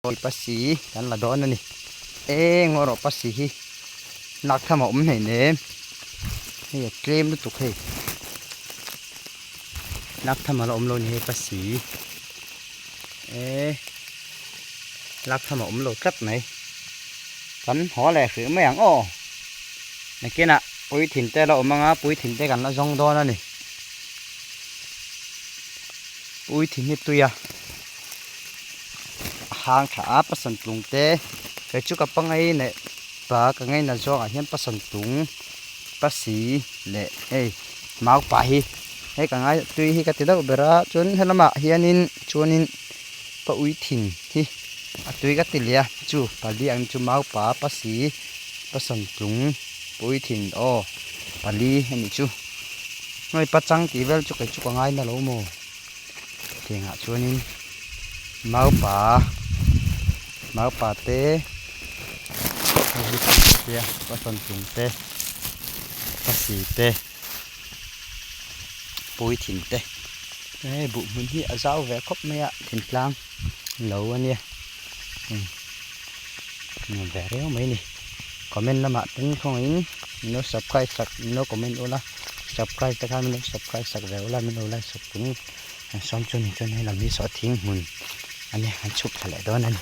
Awi pasi kan la dawn a ni. E ngaw rawh pasi hi lak tham a awm hlein em. Hei a tlem lutuk hei. Lak tham a la awm lo ni hei pasi. E lak tham a awm lo tlat mai. Kan haw leh hrih mai ang aw. Nakinah puithin te la awm anga puithin te kan la zawng dawn a ni. Puithin hi tui a. A hang tha a pasan tlung te kei chu ka pangai leh pa ka ngaina zawngah hian pasan tlung pasi leh hei mau pa hi hei ka ngai tui hi ka ti deuh ber a chuan helamah hianin chuanin pa ui thin hi a tui ka ti leh a chu pali ang chu mau pa pasi pasan tlung pa ui thin aw pali a nih chu hnuai pachang tih vel chu kei chu ka ngaina lo maw. Tiangah chuanin maupa maupa te pasawn tlung te pasi te puithin te hei buh hmun hi a zau ve khawp mai a thingtlang lo a nia nuam ve reu mai a ni comment lamah ten khawngaihin min lo subscribe sak min lo comment ula subscribe te khan min lo subscribe sak ve ula min lo like sak. Tin an sawm chu ni chuan hei lam hi sawhthing hmun a nia an chhuk thla leh dawn a ni.